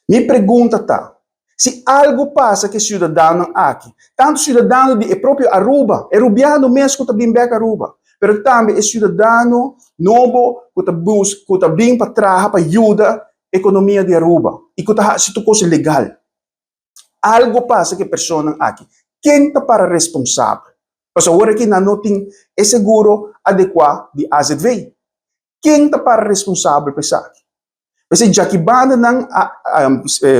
Mi pregunta ta, si algo pasa ku e siudadanonan aki, tantu siudadano di e propio Aruba, e rubiano mes ku ta bin bek Aruba, pero tambe e siudadano nobo ku ta bus ku ta bin pa traha pa yuda ekonomia di Aruba i ku ta hasi tur kos legal. Algo pasa ku e personanan aki, ken ta para responsabel? Pasobra awor aki nan no tin e seguro adekuá di AZV. Ken ta para responsabel pa esaki? P'esei djaki banda nan a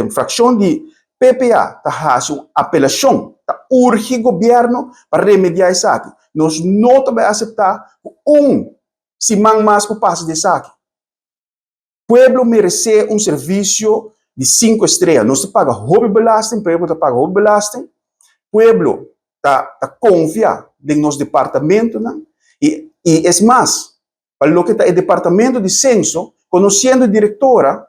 frakshon di PPA ta hasi un apelashon, ta urgi gobièrnu pa remediá esaki. Nos no ta bai aseptá ku un siman mas por pasa di esaki. Pueblo meresé un servisio di sinku estrea. Nos ta paga hopi belasting, pueblo ta paga hopi belasting. Pueblo ta ta konfia den nos departamentonan i i es mas, pa loke ta e departamento di senso, konosiendo e direktora,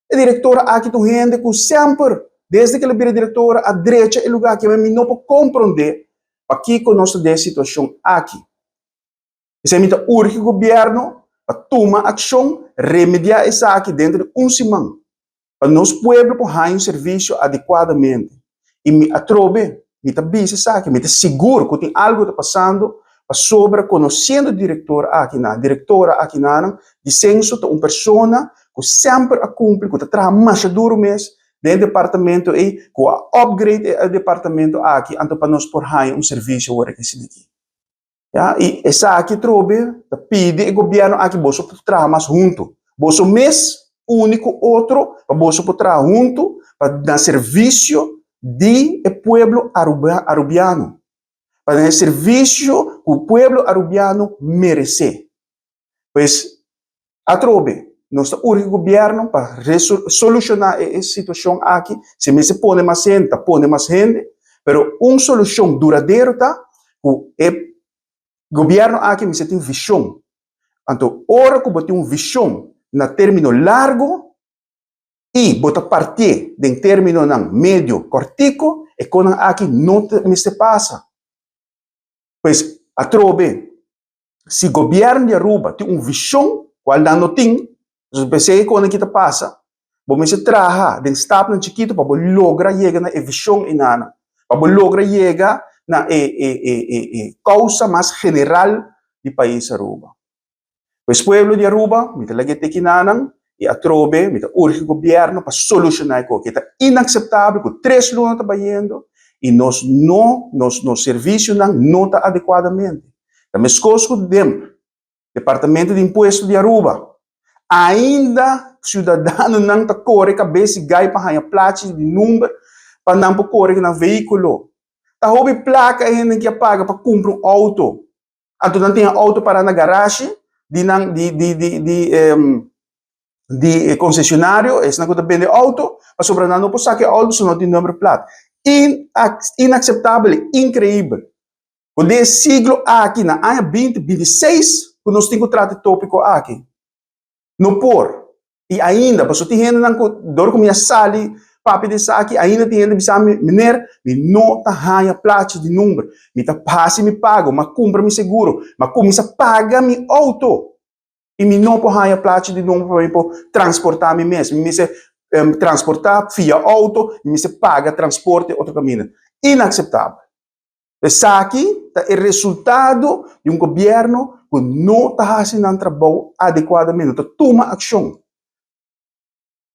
e direktora aki ta un hende ku semper, desde ku el a bira direktora, a drecha e lugá aki. Mi no por komprondé pakiko nos ta den e situashon aki. P'esei mi ta urgi gobièrnu pa tuma akshon, remediá esaki denter di un siman, pa nos pueblo por haña un servisio adekuadamente. I mi atrobe mi ta bisa esaki, mi ta sigur ku tin algu ta pasando pasobra konosiendo e direktor aki na, direktora aki nanan di senso ta un persona ku semper a kumpli, ku ta traha masha duru mes den e departamento ei, ku a upgrade e departamento aki anto pa nos por haña un servisio ora ke esaki. Ya, i esaki trobe ta pidi e gobierno aki boso por traha mas hunto. Boso mes uni ku otro pa boso por traha hunto pa na servisio di e pueblo Aruba Arubiano. Pa na e servisio ku pueblo Arubiano meresé. Pues atrobe nos ta urgi gobierno pa soluciona e situacion aki, si mester pone mas hende ta pone mas hende, pero un solucion duradero ta cu e gobierno aki mester tin vision. Anto ora cu bo tin un vision na termino largo y bo ta partié den terminonan medio cortico, e conan aki no mester pasa. Pues atrobe Si gobierno di Aruba tin un vision, cual nan no tin, entonces p'esey e cosnan aki ta pasa. Bo mester traha den stapnan chikito pa bo logra yega na e vision enanan, pa bo logra yega na e e e e e causa mas general di pais Aruba. Pues pueblo di Aruba, mi ta laga e tekinanan y atrobe mi ta urgi gobierno pa soluciona e cos. E ta inaceptabel cu tres luna ta bayendo y nos no, nos nos servicionan no ta adecuadamente. Ta meskos ku den Departamento di Impuesto di Aruba. Ainda siudadanonan ta kore kabes i gai pa haña plachi di number pa nan por kore ku nan vehíkulo. Ta hopi plaka e hendenan ke a paga pa kumpra un outo. Anto nan tin e outo pará na garashi di nan di di di di di e konsesionario, esnan ku ta bende outo, pasobra nan no por saka e outo si no tin numberplaat. Inakseptabel, inkreibel. Ku den e siglo aki, na aña 2026, ku nos tin ku trata e tópiko aki. No por. I ainda, pasobra tin hendenan ku dor ku mi a sali papia di esaki, ainda tin hende bisa mi, Meneer, mi no ta haña plachi di number. Mi ta hasi mi pago, mi a kumpra mi seguro, mi a kuminsá paga mi outo. I mi no por haña plachi di number pa mi por transportá mi mes. Mi mester transportá via outo, mi mester paga transporte otro kaminda. Inakseptabel. Esaki ta e resultado di un gobierno cu no ta haci nan trabou adecuadamente, no ta tuma accion.